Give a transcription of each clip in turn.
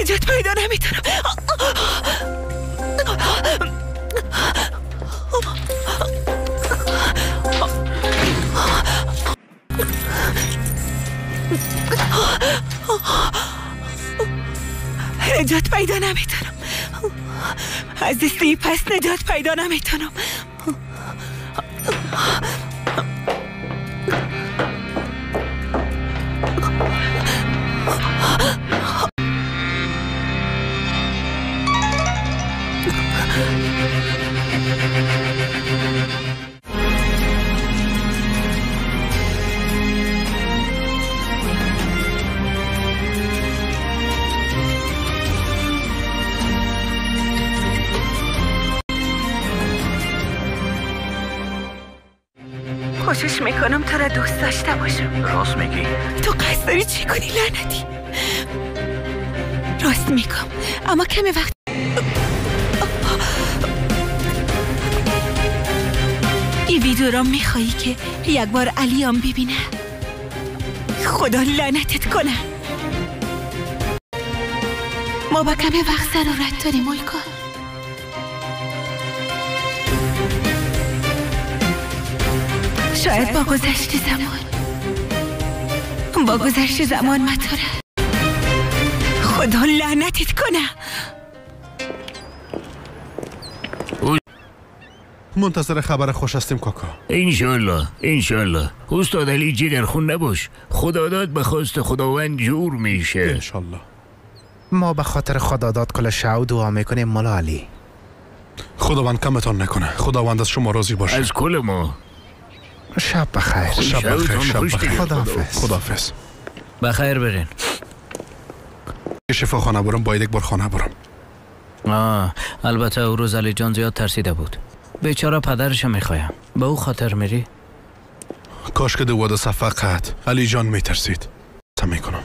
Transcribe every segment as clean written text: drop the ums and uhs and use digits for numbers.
نجات پیدا نمیتونم. نجات پیدا نمیتونم. از دست این پس نجات پیدا نمیتونم. کوشش میکنم تو را دوست داشته باشم. راست میگی؟ تو قصد داری چی کنی لعنتی؟ راست میگم، اما کمی وقت. این ویدیو را میخوایی که یک بار علیام ببینه؟ خدا لعنتت کنه. ما با کمی وقت ضرورت داریم مایکا. شاید با گذشت زمان، با گذشت زمان مطوره. خدا لعنتت کنه. منتظر خبر خوش هستیم کاکا. انشالله انشالله. استاد علی جگرخون نباش، خداداد به خواست خداوند جور میشه انشالله. ما به خاطر خداداد کل شب دعا میکنیم مولا علی. خداوند کمتان نکنه، خداوند از شما راضی باشه. از کل ما. شب بخیر. شب بخیر. شب بخیر. خداحافظ. خداحافظ. بخیر برین. شفاخانه برم، باید یک بار خانه برم. البته او روز علی جان زیاد ترسیده بود. بیچاره پدرش میخوایم. به او خاطر میری؟ کاش که دو فقط علی جان میترسید. میکنم.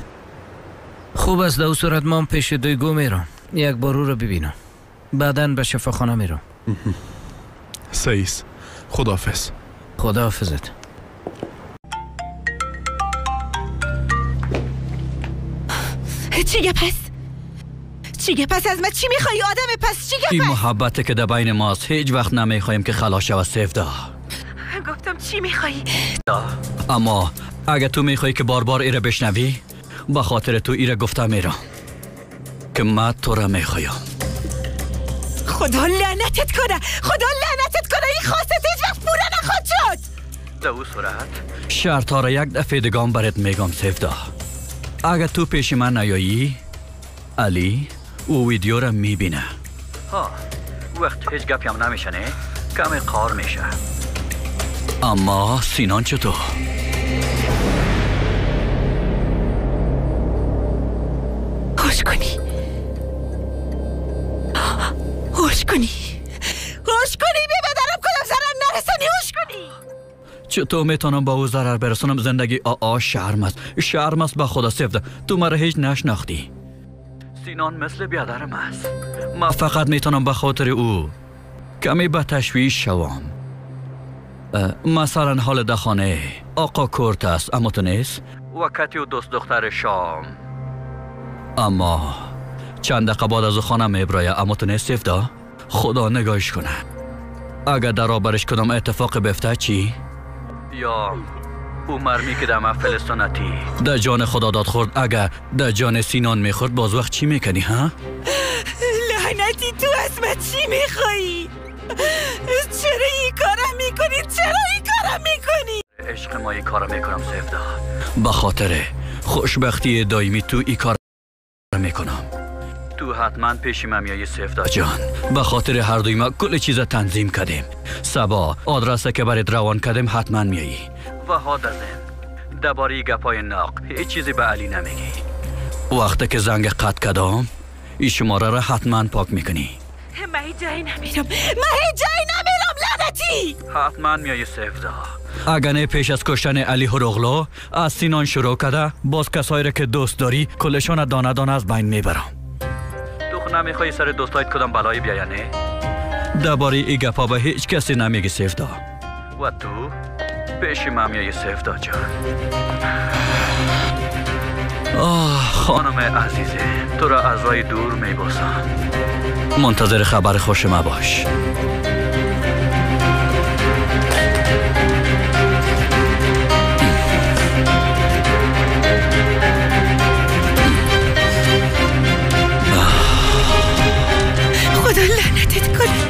خوب است، در صورت من پیش دویگو میرم. یک بار او رو ببینم. بعداً به شفاخانه میرم. سیس. خداحافظ. خداحافظت. چیگه پس؟ چیگه پس از من چی میخوایی آدم پس؟ چیگه پس؟ این محبت که در بین ماست هیچ وقت نمیخوایم که خلاص شود سفدا. گفتم چی میخوایی؟ اما اگه تو میخوایی که بار بار ایره بشنوی، با خاطر تو ایره گفتم میرم که من تو را میخوایم. خدا لعنتت کنه، خدا لعنتت کنه، این خواستت هیچ وقت پوره نخواهد شد. در او صورت شرط ها را یک دفعه دگام برات میگم سفدا. اگه تو پیش من نیایی، علی او ویدیو را میبینه. ها وقت هیچ گپی هم نمیشه، نه کمی قار میشه. اما سینان چطور؟ هوش کنی، هوش کنی، هوش کنی، بی بدنم کدام ضرر نرسانی. هوش کنی. چطور میتونم با او ضرر برسونم؟ زندگی آ شرم است، شرم است به خدا سفته. تو مرا هیچ نشناختی. سینان مثل بیادرم است. من فقط میتونم به خاطر او کمی به تشویش شوم. مثلا حال در خانه آقا کرت است، اما تو نیست و کتی و دوست دختر شام. اما چند دقیقه بعد از خانه میبرایه، اما تو نیست سفدا. خدا نگاهش کنه. اگر در برش کدام اتفاق بیفته چی؟ یا او مرمی که در محفل سنتی در جان خداداد خورد، اگر در جان سینان میخورد باز وقت چی میکنی ها؟ لعنتی تو از من چی میخوایی؟ چرا این کارم میکنی؟ چرا این کارم میکنی؟ عشق ما این کارم میکنم سفدا. به خاطر خوشبختی دائمی تو این کار میکنم. تو حتما پیش من میایی سفدا جان. به خاطر هر دوی ما کل چیز تنظیم کردیم. صبا آدرس که برات روان کردیم حتما میایی. و هادزن درباره گپای ناق هیچ چیزی به علی نمیگی. وقتی که زنگ قطع کردم این شماره را حتما پاک میکنی. من هیچ جایی نمیرم، من هیچ جایی نمیرم لعنتی. حتما میایی سفدا. اگر نه پیش از کشتن علی هروغلو از سینان شروع کرده باز کسایی را که دوست داری کلشان دانه دانه از بین میبرم. تو نمیخوای سر دوستایت کدام بلایی بیایه نه؟ درباره این گپا به هیچ کسی نمیگی سفدا. و تو پیش من میایی سفدا جان. آه خانم عزیزه، تو را از راه دور میبوسم. منتظر خبر خوش ما باش. خدا لعنتت کنه،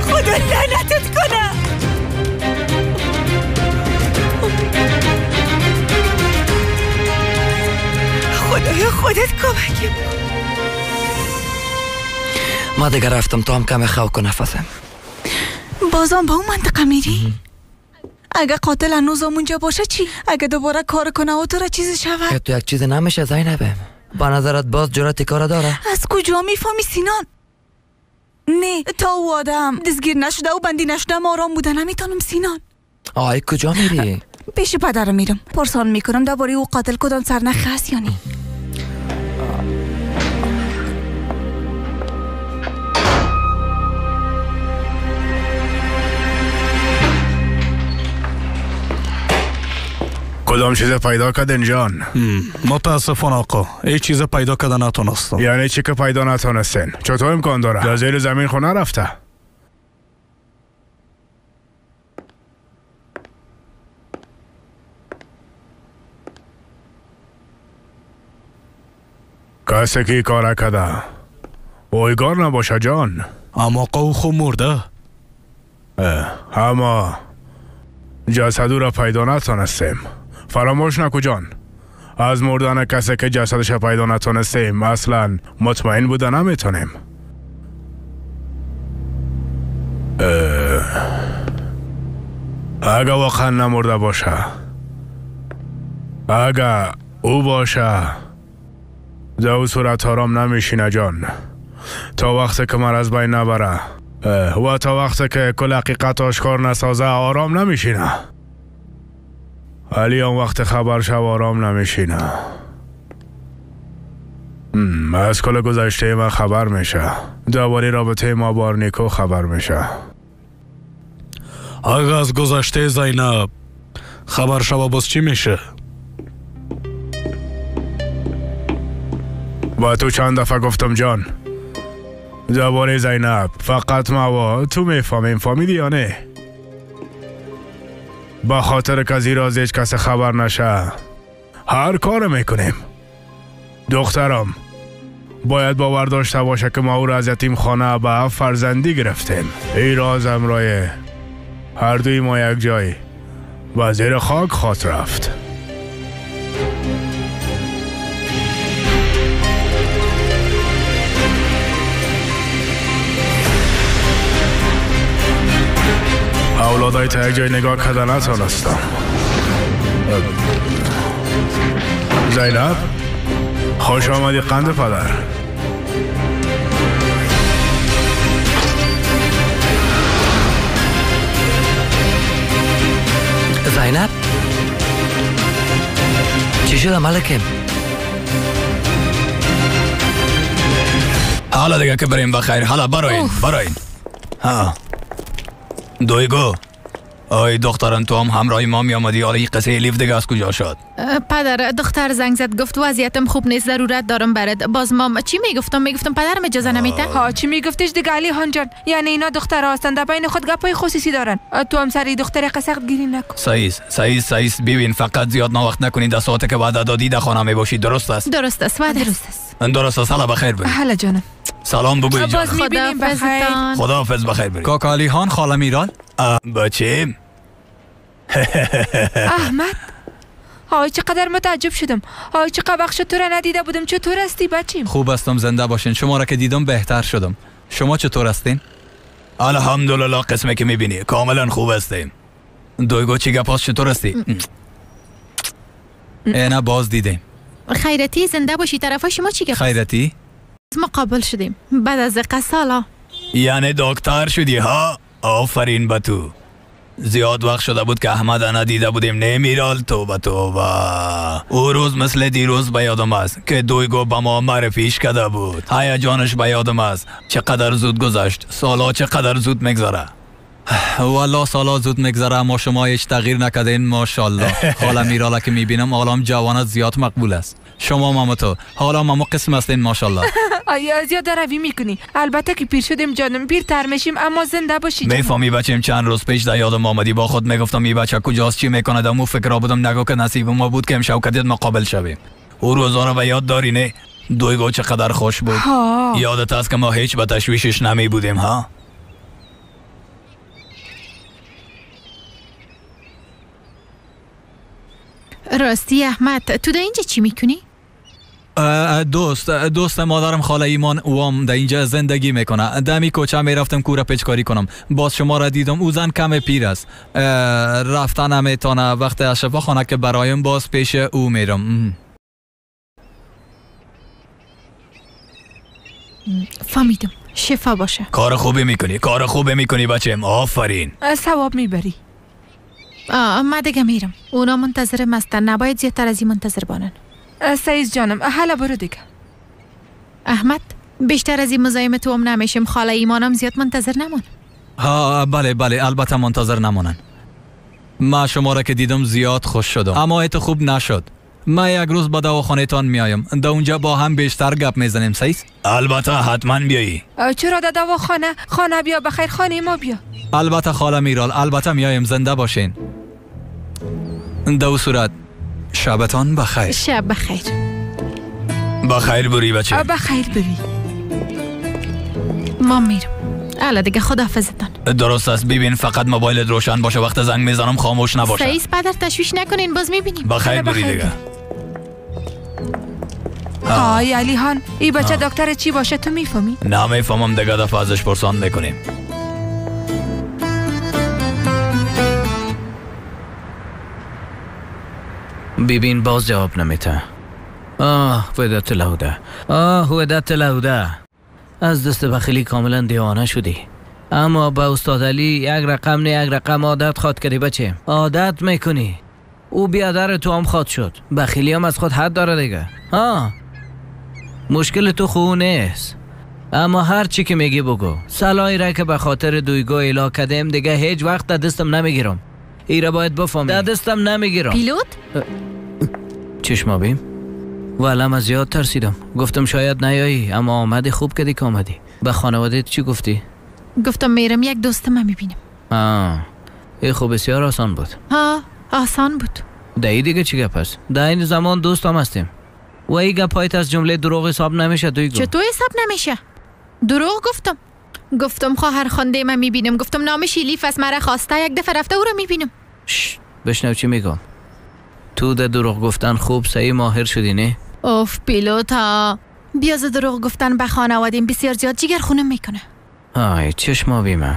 خدا لعنتت کنه. خدایا خودت کمکم. ما دیگه رفتم تا هم کم خو کنه نفسم. بازم به اون منطقه میری؟ اگه قاتل هنوز اونجا باشه چی؟ اگه دوباره کار کنه و تو را چیزی شود؟ تو یک چیز نمیشه زینبم. با نظرت باز جرأت کار داره؟ از کجا میفهمی سینان؟ نه تا او آدم دستگیر نشده و بندی نشده ما آرام بوده نمیتونم سینان. آی کجا میری؟ پیش پدرم میرم، پرسان میکنم درباره او قاتل کدام سرنخ هست یا نه. کدام چیز پیدا کردن جان؟ متاسفانه آقا هیچ چیز پیدا کردن نتونستم. یعنی چی که پیدا نتونستین؟ چطور امکان داره؟ در زیر زمین خونه رفته. کسی که کار کرده اویگار نباشه جان. اما آقا او خو مرده. اما جسد او را پیدا نتونستیم. فراموش نکو جان، از مردن کسی که جسدش پیدا نتونستیم اصلا مطمئن بوده نمیتونیم. اگه واقعا نمرده باشه، اگه او باشه، در او صورت آرام نمیشینه جان، تا وقتی که من از بین نبره و تا وقتی که کل حقیقت آشکار نسازه آرام نمیشینه. علی آن وقت خبر شو آرام نمیشینه. از کل گذشته من خبر میشه، دوباره رابطه ما با نیکو خبر میشه. اگه از گذشته زینب خبر شو باز چی میشه؟ با تو چند دفعه گفتم جان درباره زینب فقط ما و تو میفهمیم، فهمیدی یا نه؟ با خاطر که از راز هیچ کس خبر نشه هر کار میکنیم. دخترم باید باور داشته باشه که ما او را از یتیم خانه به فرزندی گرفتیم. این راز امرای هر دوی ما یک جای و زیر خاک خواهد رفت. اولادای تا یک جای نگاه کرده نتانستم. زینب خوش آمدی قند پدر. زینب چی شده ملکم؟ حالا دیگه که بریم بخیر. حالا براین براین. ها دویگو آی دخترم تو هم همراه ما می آمدی. حالا این قصه لیف دیگه از کجا شد؟ پدر دختر زنگ زد گفت وضعیتم خوب نیست ضرورت دارم برد. باز ما چی میگفتم؟ میگفتم پدرم اجازه نمیده. ها چی میگفتش دیگه علی خان جان؟ یعنی اینا دختر هستند در بین خود گپای خصوصی دارن. تو هم سری دختر سخت گیری نکن. سایز سایز سایز ببین فقط زیاد ناوقت نکنید. در ساعت که وعده دادی در خانه میباشی. درست است؟ درست است. وعده درست است. درست است. حالا بخیر برید. حالا جانم سلام بگوی جان. باز میبینیم بخیر. خداحافظ بخیر برید. کاکا علی خان خاله میرال بچیم. احمد آی چقدر متعجب شدم. آی چقدر وقت تو را ندیده بودم. چطور هستی بچیم؟ خوب هستم زنده باشین. شما را که دیدم بهتر شدم. شما چطور هستین؟ الحمدلله قسمه که میبینی کاملا خوب هستیم. دویگو چی گپاس چطور هستی؟ اینا باز دیدیم. خیرتی زنده باشی. طرفا شما چی گپاس؟ خیرتی ما قابل شدیم بعد از قصالا. یعنی دکتر شدی ها؟ آفرین به تو. زیاد وقت شده بود که احمد ندیده بودیم. نمیرال توبه توبه. او روز مثل دیروز به یادم است که دویگو به ما معرفیش کرده بود. هیجانش به یادم است. چقدر زود گذشت. سالا چقدر زود میگذره. والا سالا زود میگذره اما شما هیچ تغییر نکردین ماشاءالله. حالا میرالا که میبینم حالا جوانت زیاد مقبول است. شما ماما تو حالا ماما قسم هستین ماشاءالله. آیا زیاد روی میکنی؟ البته که پیر شدیم جانم، پیرتر میشیم اما زنده باشی. میفهمی بچم چند روز پیش در یادم آمدی با خود میگفتم این بچه کجاست چی میکنه، دمو فکر بودم نگو که نصیب ما بود که امشب کدید مقابل شویم. او روزا رو به یاد داری نه؟ دویگو چقدر خوش بود. یادت است که ما هیچ به تشویشش نمی بودیم ها؟ راستی احمد تو در اینجا چی میکنی؟ دوست مادرم خاله ایمان وام در اینجا زندگی میکنه. دمی کوچه میرفتم کوره پیچکاری کنم، باز شما را دیدم. او زن کم پیر است، رفتن نمیتونه. وقت از شفاخانه که برایم باز پیش او میرم. فهمیدم، شفا باشه. کار خوبی میکنی، کار خوبی میکنی بچم، آفرین. ثواب میبری. من دیگه میرم، اونا منتظر مستن، نباید زیادتر از این منتظر بانن. سعید جانم حالا برو دیگه. احمد بیشتر از این مزاحم تو هم نمیشم، خاله ایمانم زیاد منتظر نمون. ها بله بله البته منتظر نمونن. ما شما را که دیدم زیاد خوش شدم، اما ایت خوب نشد. ما یک روز به دواخانه تان میایم، در اونجا با هم بیشتر گپ میزنیم. سعید البته حتما بیایی. چرا در دواخانه؟ خانه بیا، بخیر خانه ما بیا. البته خاله میرال، البته میایم، زنده باشین. دو صورت شبتان بخیر. شب بخیر. بخیر بری بچه. بخیر بری. ما میرم الا دیگه، خداحافظتان. درست است ببین، فقط موبایلت روشن باشه، وقت زنگ میزنم خاموش نباشه. سعید پدر تشویش نکنین، باز میبینیم. بخیر بری دیگه. آی علی هان، ای بچه دکتر چی باشه تو میفهمی؟ نه میفهمم دیگه، دفعه ازش پرسان میکنیم. ببین باز جواب نمیده. آه ودت لوده، آه ودت لوده، از دست بخیلی کاملا دیوانه شدی. اما با استاد علی یک رقم نه یک رقم عادت خواد کردی بچه، عادت میکنی. او بیادر تو هم خواد شد، بخیلی هم از خود حد داره دیگه. ها مشکل تو خو نیست، اما هر چی که میگی بگو. سلای را که به خاطر دویگو اعلا کردیم دیگه هیچ وقت در دستم نمیگیرم. ایره باید بفهمی در دستم نمیگیرم. پیلوت؟ چشما بیم والا من زیاد ترسیدم، گفتم شاید نیایی، اما آمدی. خوب کردی که آمدی. به خانواده چی گفتی؟ گفتم میرم یک دوست من میبینم. ای خوب بسیار آسان بود. ها آسان بود. ده دیگه چی گپ است؟ در این زمان دوست هم هستیم و این گپایت از جمله دروغ حساب نمیشه. دویگو چطور حساب نمیشه؟ دروغ گفتم. گفتم خواهر خوانده من میبینم، گفتم نامش الیف است، مرا خواسته، یک دفعه رفته او را میبینم. بشنو چی میگم، تو در دروغ گفتن خوب صحیح ماهر شدی نه؟ اوف پیلوتا، بیاز دروغ گفتن به خانوادیم بسیار زیاد جگر خونم میکنه. آی چشما بیمه،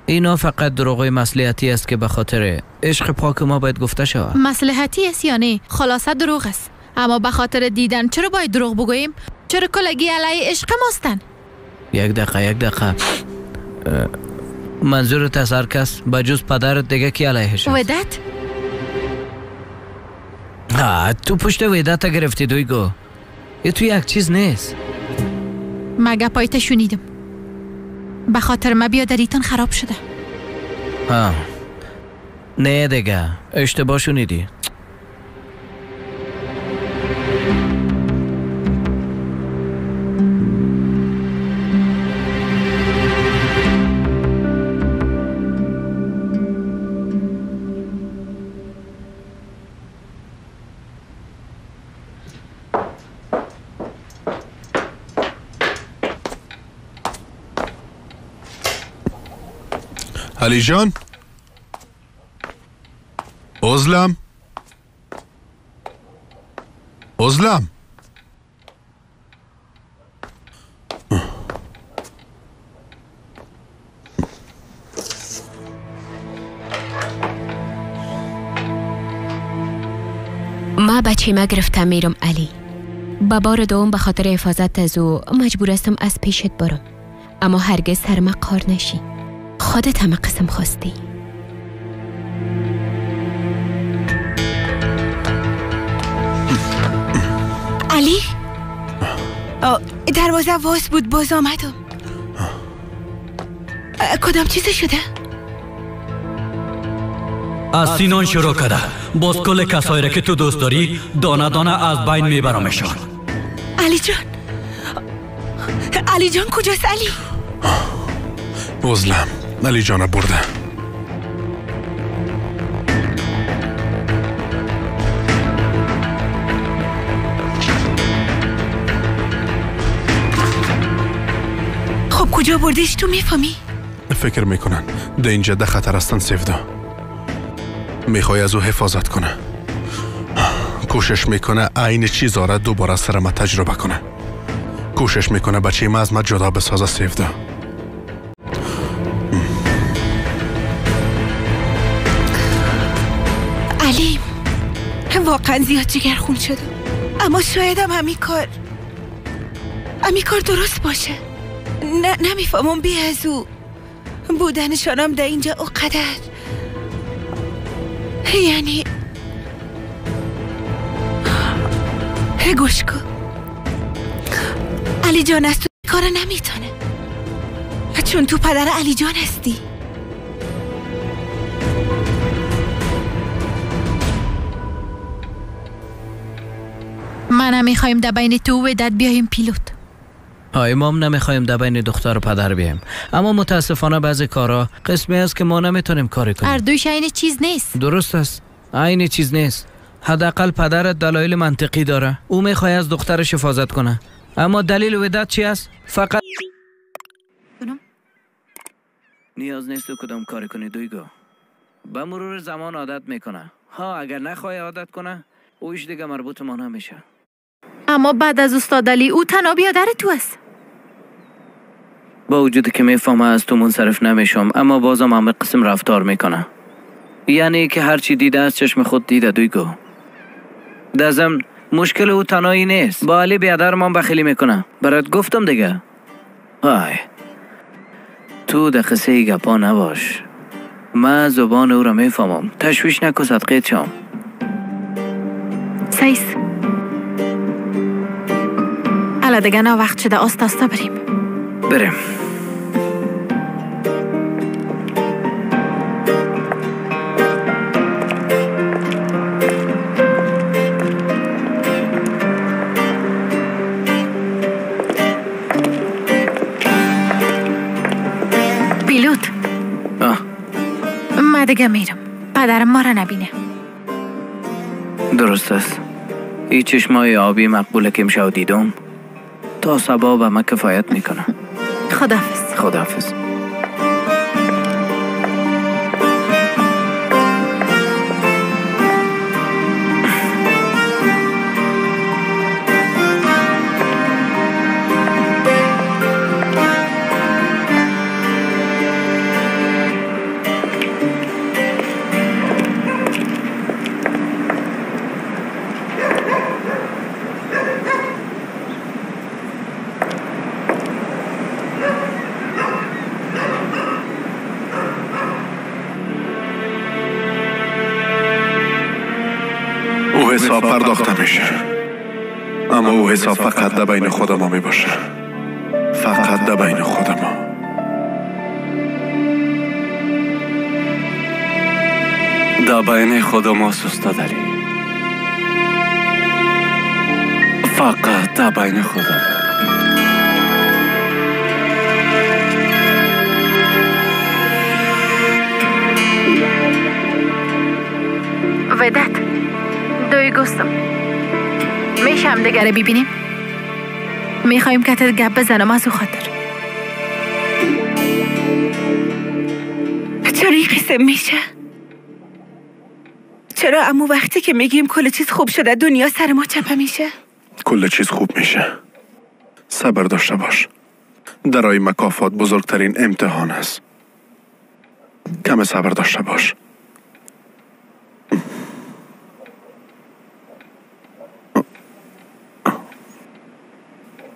اینا فقط دروغ مصلحتی است که به خاطر عشق پاک ما باید گفته شود. مصلحتی است یا نه؟ خلاصه دروغ است، اما به خاطر دیدن چرا باید دروغ بگوییم؟ چرا کلگی علیه عشق ماستن؟ یک دقیقه یک دقیقه، منظورت از هر کس به جز پدرت دیگه کی علیهش است؟ ودت؟ تو پشت ودت گرفتی دویگو، یه تو یک چیز نیست. مگه پایت شنیدم به خاطر ما بیادریتان خراب شده. ها نه دیگه اشتباه شنیدی. علی جان، عزلم عزلم. ما بچه ما گرفتم میرم علی. به بار دوم به خاطر حفاظت از او مجبور هستم از پیشت برم، اما هرگز سر ما قار نشی. خودت همه قسم خواستی. علی دروازه واس بود، باز آمدم. کدام چیز شده؟ از سینان شروع کرده باز کل کسایی را که تو دوست داری دانه دانه از بین میبرمشان. علی جان، علی جان کجاست علی؟ عزلم علی جان برده. خب کجا بردیش تو میفهمی؟ فکر میکنن ده اینجا ده خطر هستن سفدا. میخوای از او حفاظت کنه. کوشش میکنه عین چیزا را دوباره سر ما تجربه کنه. کوشش میکنه بچه ما از ما جدا بسازه سفدا. علی واقعا زیاد جگرخون شدم، اما شاید هم همین کار درست باشه. نه نمیفهمم بی از او بودنشانم در اینجا اوقدر، یعنی گوش کن علی جان، از تو کار نمیتونه چون تو پدر علی جان هستی. من نمیخوایم در بین تو و دد بیایم پیلوت. های ما هم نمیخوایم در بین دختر و پدر بیایم، اما متاسفانه بعضی کارا قسمی است که ما نمیتونیم کاری کنیم. هر دویش عین چیز نیست. درست است، عین چیز نیست. حداقل پدرت دلایل منطقی داره، او میخواد از دخترش حفاظت کنه، اما دلیل وداد چی است؟ فقط نیاز نیست تو کدام کاری کنی دویگو. به مرور زمان عادت میکنه. ها اگر نخوای عادت کنه اوش دیگه مربوط ما نمیشه. اما بعد از استاد علی او تنها بیادر تو است. با وجود که میفهمه از تو منصرف نمیشم، اما بازم همه قسم رفتار میکنه. یعنی که هرچی دیده از چشم خود دیده دویگو. در ضمن مشکل او تنهایی نیست، با علی بیادر من بخیلی میکنه. برات گفتم دیگه. های تو در قصه گپا نباش، من زبان او را میفهمم. تشویش نکن صدقه چام. سیس الا دیگه نه وقت شده، آستا آستا بریم. بریم. پیلوت من دیگه میرم، پدرم ما را نبینه. درست است. این چشمای آبی مقبوله که امشب دیدم تا صبا به من کفایت میکنه. خداحافظ. خداحافظ. حساب پرداخته میشه، اما او حساب فقط در بین خود ما میباشه. فقط در بین خود ما. در بین خود ما استاد علی، فقط در بین خود ما. وداد دوی گستم میشه هم دیگره ببینیم؟ میخوایم که گپ بزنم از او خاطر. چرا این قسم میشه؟ چرا امو وقتی که میگیم کل چیز خوب شده دنیا سر ما چپه میشه؟ کل چیز خوب میشه. صبر داشته باش. درای مکافات بزرگترین امتحان است. کم صبر داشته باش.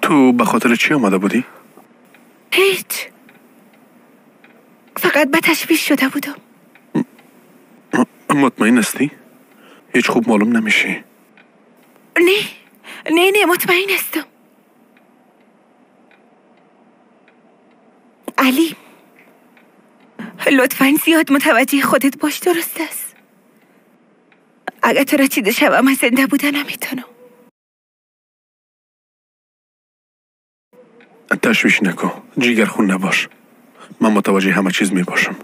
تو به خاطر چی آمده بودی؟ هیچ، فقط به تشویش شده بودم. مطمئن هستی؟ هیچ خوب معلوم نمیشی. نه نه نه مطمئن هستم. علی لطفاً زیاد متوجه خودت باش، درست است؟ اگه تو را چیده شوم من زنده بوده نمیتونم. تشویش نکن، جیگر خون نباش، من متوجه همه چیز می باشم.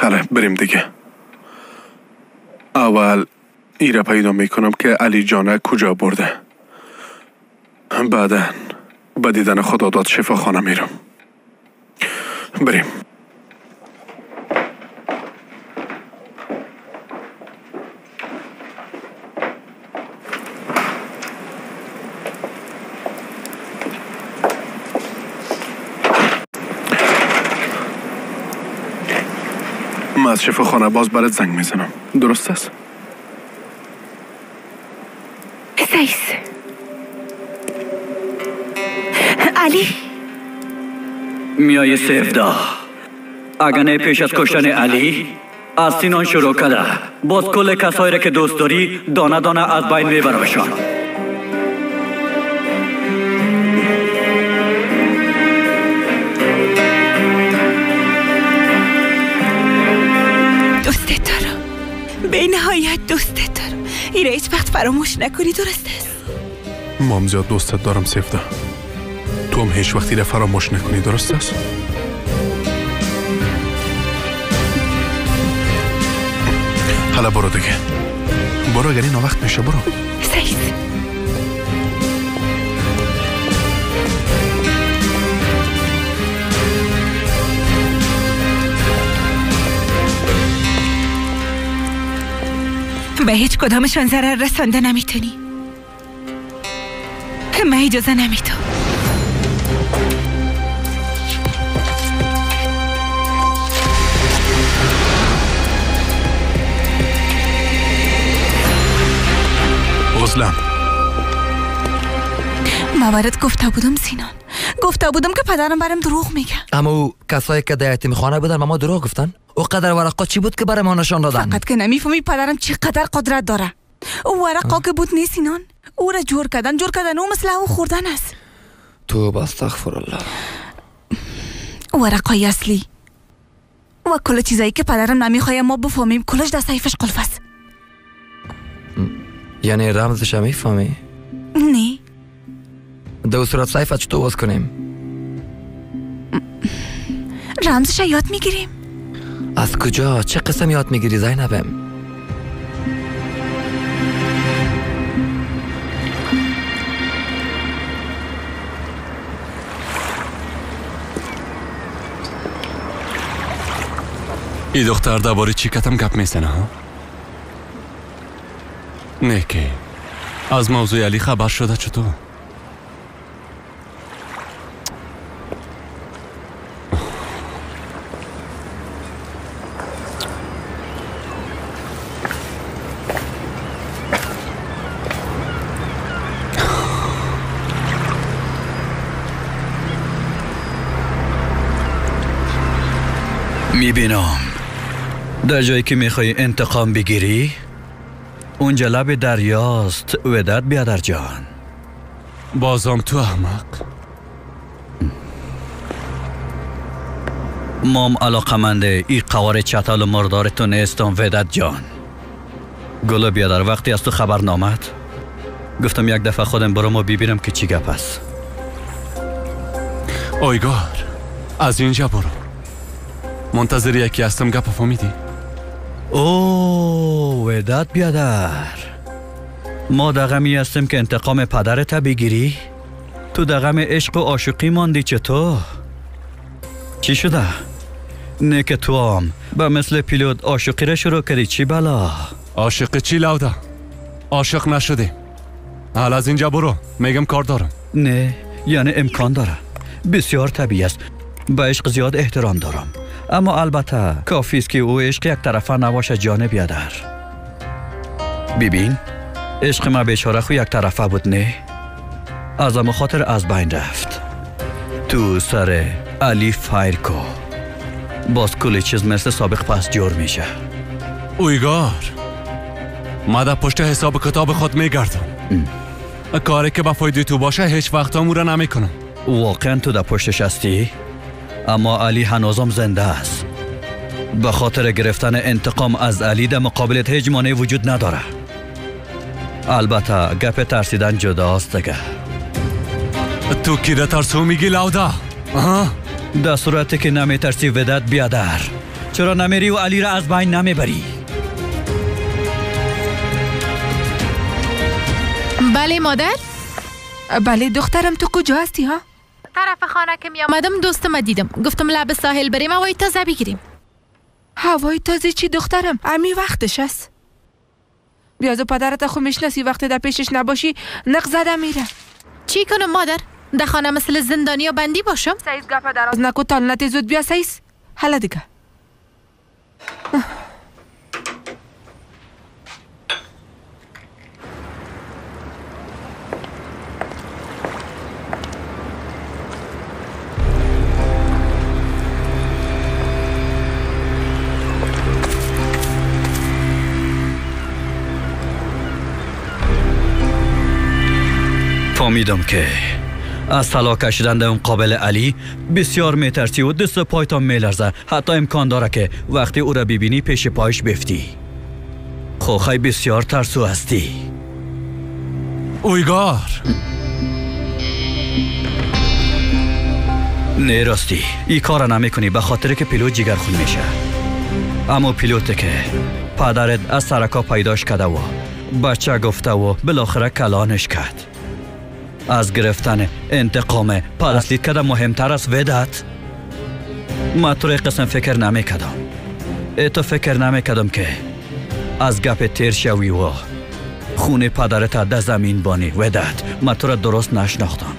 حالا بریم دیگه. اول ایره پیدا میکنم که علی جانه کجا برده، بعدا به دیدن خداداد شفاخانه میرم. بریم. من از شفاخانه باز برات زنگ میزنم، درست است؟ سیس علی میای سفدا، اگه نه پیش از کشتن علی از سینان شروع کرده، باز کل کسایی را که دوست داری دانه دانه از بین میبرمشان. دوستت دارم، به نهایت دوستت دارم، ایره هیچ وقت فراموش نکنی، درست است؟ مام زیاد دوستت دارم سفدا، تو هم هیچ وقتی را فراموش نکنی، درست است؟ حالا برو دیگه، برو، اگر این وقت میشه برو. سعید به هیچ کدامشان ضرر رسانده نمیتونی، من اجازه نمیتونم. غزلم من برات گفته بودم سینان، گفته بودم که پدرم برام دروغ میگه. اما او کسایی که در یتیم خانه بودن ما دروغ گفتن؟ او قدر ورقا چی بود که برای ما نشان دادن؟ فقط که نمیفهمی پدرم چقدر قدرت داره. او ورقا که بود نیست سینان، او را جور کردن، جور کردن او مثل او خوردن است. توبه استغفر الله. ورقای اصلی و کل چیزایی که پدرم نمیخواد ما بفهمیم کلش در سیفش قلف است. یعنی رمزش میفهمی؟ نه. در صورت سیفت چطور باز کنیم؟ رمزش یاد میگیریم. از کجا؟ چه قسم یاد میگیری زینبم؟ ای دختر درباره چی کتم گپ میزنه ها؟ نه که از موضوع علی خبر شده چطور؟ میبینم در جایی که میخوای انتقام بگیری اونجا لب دریاست وداد بیادر جان. بازم تو احمق. مام علاقمند ای قوار چتل و مردار تو نیستم وداد جان. گلو بیادر وقتی از تو خبر نامد گفتم یک دفعه خودم برم و ببینم که چی گپ است. اویگار از اینجا برو، منتظر یکی هستم. گپ فهمیدی؟ اوه وداد بیادر، ما در غمی هستیم که انتقام پدرت بگیری، تو در غم عشق و عاشقی ماندی. چطور؟ چی شده؟ نه که تو هم به مثل پیلوت عاشقی را شروع کردی. چی بلا؟ عاشق چی لوده؟ عاشق نشدی. حالا از اینجا برو، میگم کار دارم. نه یعنی امکان داره، بسیار طبیعی است. به عشق زیاد احترام دارم، اما البته کافی است که او عشق یک طرفه نباشه جان بیادر. ببین عشق ما بیچاره خو یک طرفه بود، نه از اما خاطر از بین رفت. تو سر علی فایر کو، باز کل چیز مثل سابق پس جور میشه. اویگار ما در پشت حساب کتاب خود میگردم. کاری که به فایده تو باشه هیچ وقت هم او را نمیکنم. واقعا تو در پشتش هستی؟ اما علی هنوزم زنده است. به خاطر گرفتن انتقام از علی در مقابلت هیچ مانعی وجود نداره. البته گپ ترسیدن جداست دیگه. تو کی را ترسو میگی لاودا؟ در صورتی که نمیترسی وداد بیادر، چرا نمیری و علی را از بین نمیبری؟ بله مادر؟ بله دخترم، تو کجا هستی ها؟ طرف خانه که می آمدم دوستم دیدم، گفتم لب ساحل بریم هوای تازه بگیریم. هوای تازه چی دخترم؟ امی وقتش است. بیازو پدرت خو میشناسی، وقتی در پیشش نباشی نق زده میره. چی کنم مادر؟ در خانه مثل زندانی یا بندی باشم؟ سیز گپ دراز نکو، تالنت زود بیا سیز. حالا دیگه. فهمیدم که از طلا کشیدن در مقابل علی بسیار میترسی و دست پایتان میلرزه. حتی امکان داره که وقتی او را ببینی پیش پایش بفتی. خو بسیار ترسو هستی. اویگار نه راستی این کار نمی کنی به خاطر که پیلوت جگر خون میشه. اما پیلوت که پدرت از سرکا پیداش کرده و بچه گفته و بالاخره کلانش کرد، از گرفتن انتقام پرستید کده مهمتر از ودت. ما تو قسم فکر نمی کدم. اتو فکر نمی کدم که از گپ تیر شوی و خون پدرت در زمین بانی. ودت ما تو را درست نشناختم.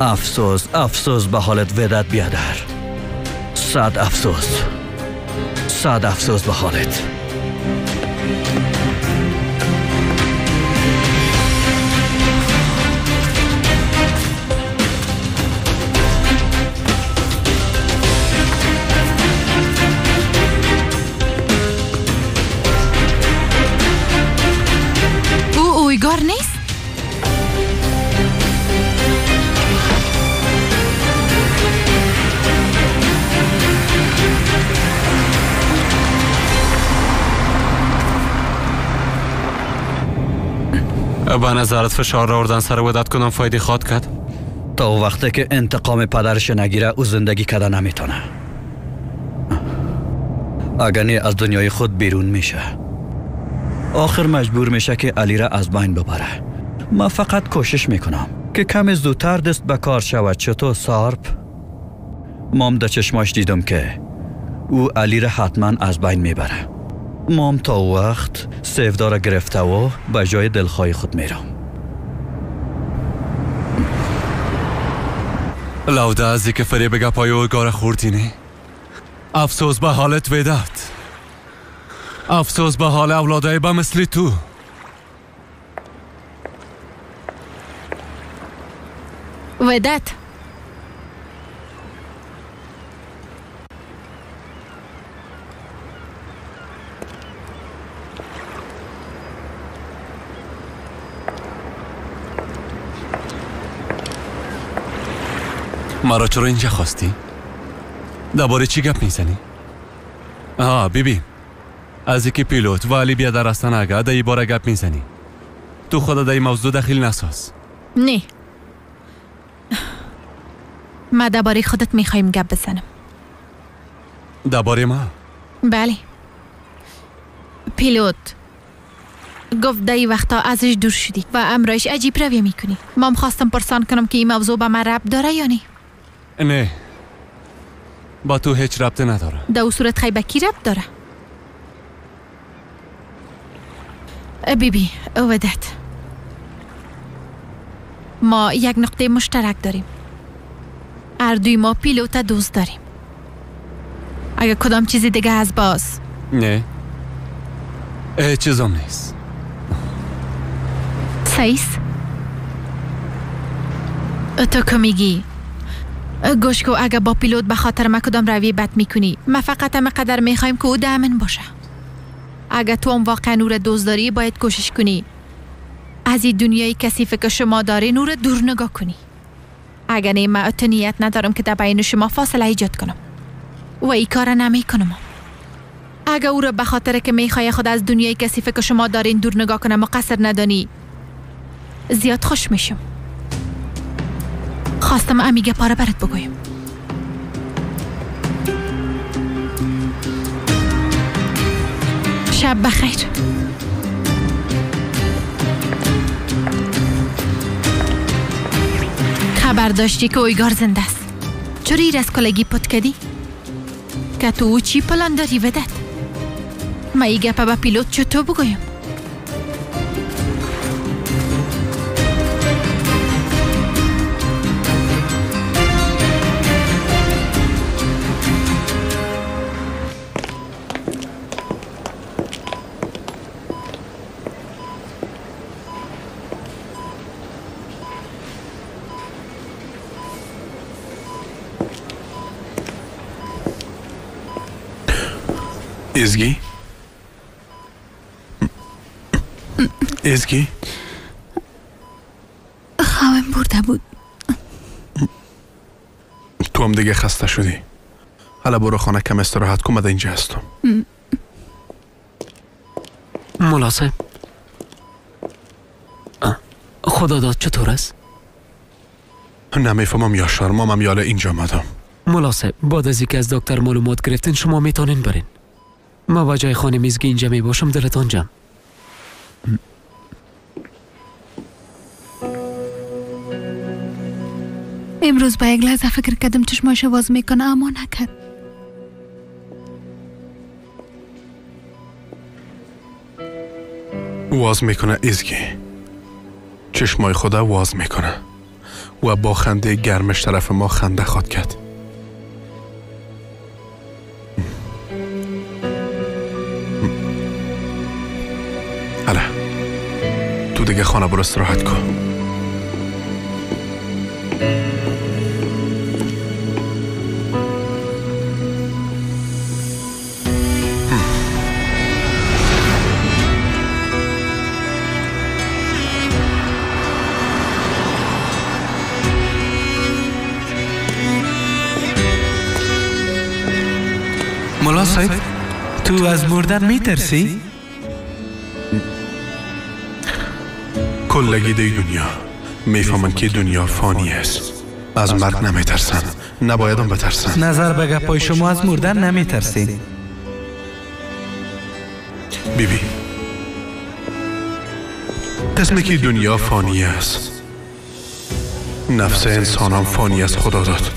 افسوس افسوس به حالت ودت بیادر. صد افسوس، صد افسوس به حالت. اویگار نیست؟ به نظرت فشار آوردن سر وداد کنم فایده خواد کرد؟ تا وقتی که انتقام پدرش نگیره او زندگی کده نمیتونه. اگر نه از دنیای خود بیرون میشه. آخر مجبور میشه که علی را از بین ببره. من فقط کوشش میکنم که کم زودتر دست به کار شود. چطور سارپ؟ مام در چشماش دیدم که او علی را حتما از بین میبره. مام تا وقت سیفدا را گرفته و به جای دلخواه خود میرم. لاوده از که فریب گپای اویگار خوردی نه؟ افسوس به حالت وداد. افسوس به حال اولادای به مثل تو. وداد مرا چرا اینجا خواستی؟ درباره چی گپ میزنی؟ آها بیبی، از اینکه پیلوت و علی بیادر هستن اگه در این باره گپ میزنی. تو خود در این موضوع دخیل نساز. نه، ما درباره خودت میخوایم گپ بزنم. درباره ما؟ بله. پیلوت گفت در این وقتا ازش دور شدی و امرایش عجیب رویه میکنی. مام خواستم پرسان کنم که این موضوع به من ربط داره یا نه؟ نه، با تو هیچ ربطی نداره. در او صورت خیلی به کی ربط داره؟ بیبی ودت، ما یک نقطه مشترک داریم. هر دوی ما پیلوت دوست داریم. اگه کدام چیزی دیگه از باز؟ نه، هیچ چیزم نیست. سیس تو که میگی گوش کو، اگه با پیلوت به خاطر ما کدام رویه بد میکنی، ما فقط هم قدر میخوایم که او دامن باشه. اگه تو هم واقعا او را دوست داری باید کوشش کنی از این دنیای کثیفه که شما دارین او را دور نگاه کنی. اگر نه من نیت ندارم که در بین شما فاصله ایجاد کنم و این کار نمی کنم. اگر او را به خاطر که میخوای خود از دنیای کثیفه که شما دارین دور نگاه کنم مقصر ندانی، زیاد خوش میشم. خواستم امیگه پاره برات بگویم. شب بخیر. خبر داشتی که اویگار زنده است. چرا ایر از کلگی پت کدی؟ که تو او چی پلان داری ودت؟ ما ای گپه به پیلوت چطور بگویم؟ ازگی؟ ازگی؟ خوابم برده بود. تو هم دیگه خسته شدی. حالا برو خانه کم استراحت کن، من اینجا هستم. ملا صاحب، خدا داد چطور است؟ نمیفهمم یاشار، ما هم یاله اینجا آمدم. ملا صاحب، بعد از اینکه از دکتر معلومات گرفتین شما میتونین برین. ما با جای خانه میزگی اینجا می باشم، دلتان جمع. امروز با یک لحظه فکر کردم چشماش باز میکنه، اما نکرد. واز میکنه ازگی، چشمای خدا واز میکنه و با خنده گرمش طرف ما خنده خواد کرد. حالا تو دیگه خانه برو استراحت کن. ملا صاحب، تو از مردن میترسی؟ کلگی دی دنیا میفهمن که دنیا فانی است. از مرگ نمیترسن، نبایدم بترسن. نظر به گپای شما از مردن نمیترسین. بیبی، قسمی که دنیا فانی است، نفس انسانم فانی است. خدا داد.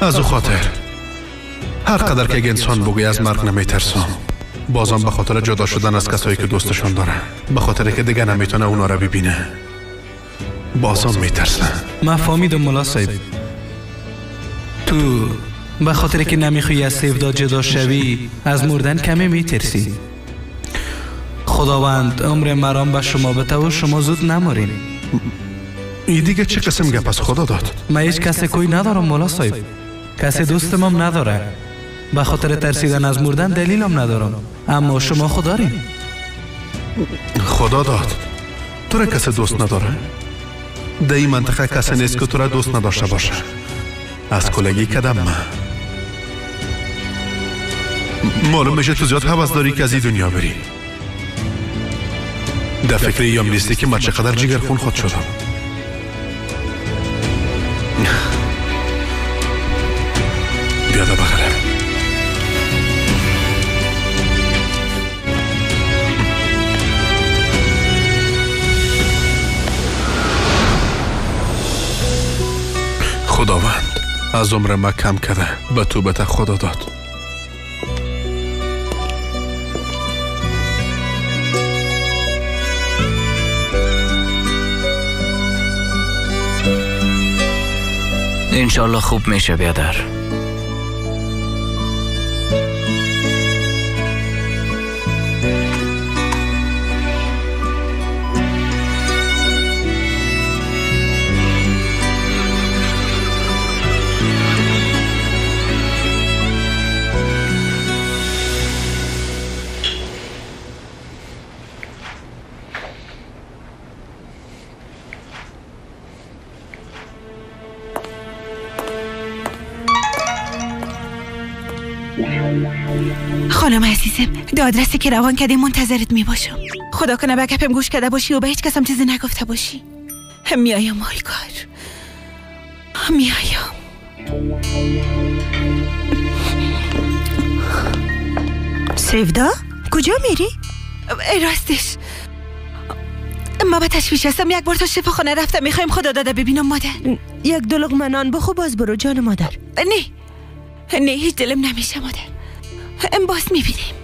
از او خاطر هر قدر که انسان بگوی از مرگ نمیترسم، بازم به خاطر جدا شدن از کسایی که دوستشون داره، به خاطر که دیگه نمیتونه اونا را ببینه، بازم میترسم. من فهمیدم ملا صاحب، تو به خاطر که نمیخوای از سیفدا جدا شوی از مردن کمی میترسی. خداوند عمر مرام به شما بده و شما زود نمارین. این دیگه چه قسم گپ از خدا داد؟ من هیچ کسی کوی ندارم ملا صاحب، کسی دوستم نداره. به خاطر ترسیدن از مردن دلیلم ندارم، اما شما خدا دارین. خدا داد تو را کسی دوست نداره؟ در این منطقه کسی نیست که تو را دوست نداشته باشه. از کلگی کدم من معلوم میشه تو زیاد هوس داری که از این دنیا بری. در فکر ایم نیستی که من چقدر جگرخون خود شدم. بیا در بغلم. خداوند از عمر ما کم کرده به تو بته خدا داد. انشالله خوب میشه بیادر. خانم عزیزم، دو آدرسی که روان کردی منتظرت میباشم. خدا کنه به گپم گوش کرده باشی و به هیچ کسم چیزی نگفته باشی. میایم آیگار، میایم. سیودا کجا میری؟ راستش ما به تشویش هستم. یک بار تا شفاخانه رفتم، میخوایم خدا داده ببینم مادر. یک دو لقمه نان بخو باز برو جان مادر. نه نه، هیچ دلم نمیشه مادر. ام باز میبینیم.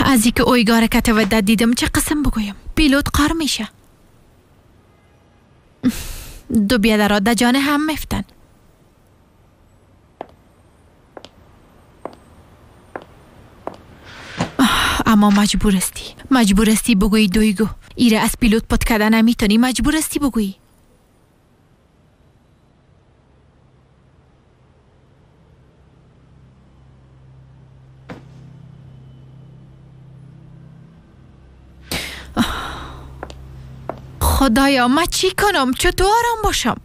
از اینکه اویگار کتودت دیدم چه قسم بگویم، پیلوت قار میشه. دو بیادرها در جان هم میفتن. اما مجبور استی، مجبور استی بگویی دویگو ایره از پیلوت پت کردن نمیتونی. مجبور استی بگویی. خدایا من چی کنم؟ چطور آرام باشم؟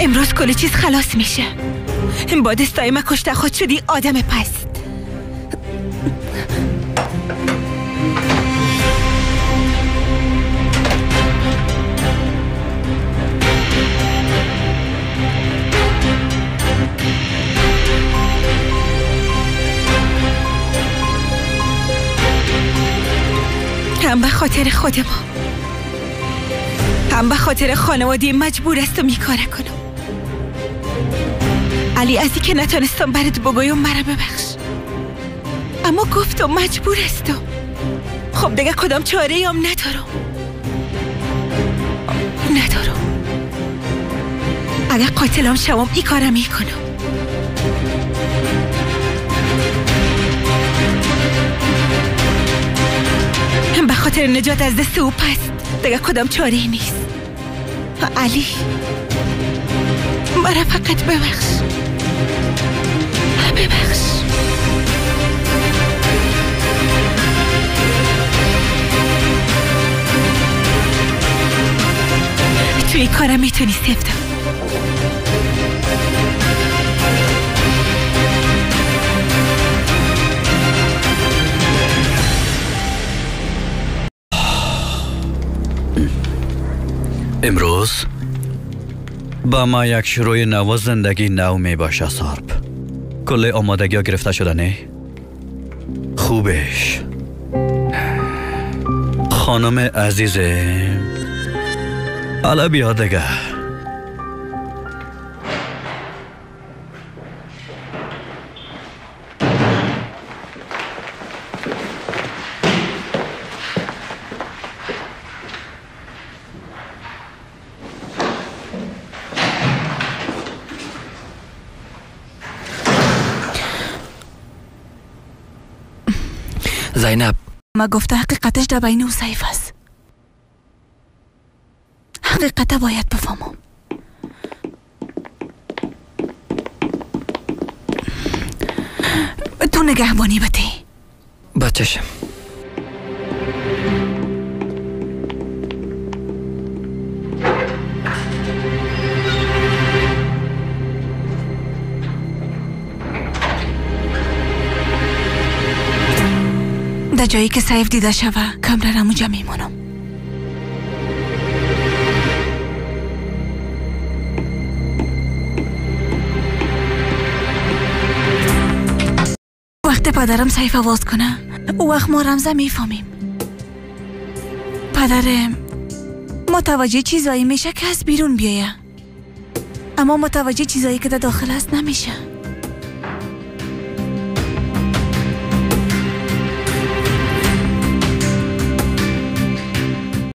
امروز کلی چیز خلاص میشه. با دستای من کشته خود شدی آدم پست. هم به خاطر خودم، هم به خاطر خانواده مجبور است و میکاره کنم. علی از که نتانستم برات بگویم مرا ببخش، اما گفتم مجبور هستم. خب دیگه کدام چاره هم ندارم، ندارم. اگر قاتلم شوم ای کارم میکنم. به خاطر نجات از دست او پس دیگه کدام چاره نیست. علی مرا فقط ببخش، ببخش. توی کارم میتونی سفتا. امروز با ما یک شروع نو زندگی نو می باشه سارپ. کل آمادگی ها گرفته شده نه؟ خوبش خانم عزیزه، حالا بیا دیگه. زینب ما گفته حقیقتش در بین او سیف است. حقیقت باید بفهمم. تو نگهبانی بده. بچشم. در جایی که سیف دیده شوه کمره را اونجا میمونم. وقت پدرم سیف باز کنه او وقت ما رمزه میفهمیم. پدرم متوجه چیزایی میشه که از بیرون بیایه، اما متوجه چیزایی که در داخل است نمیشه.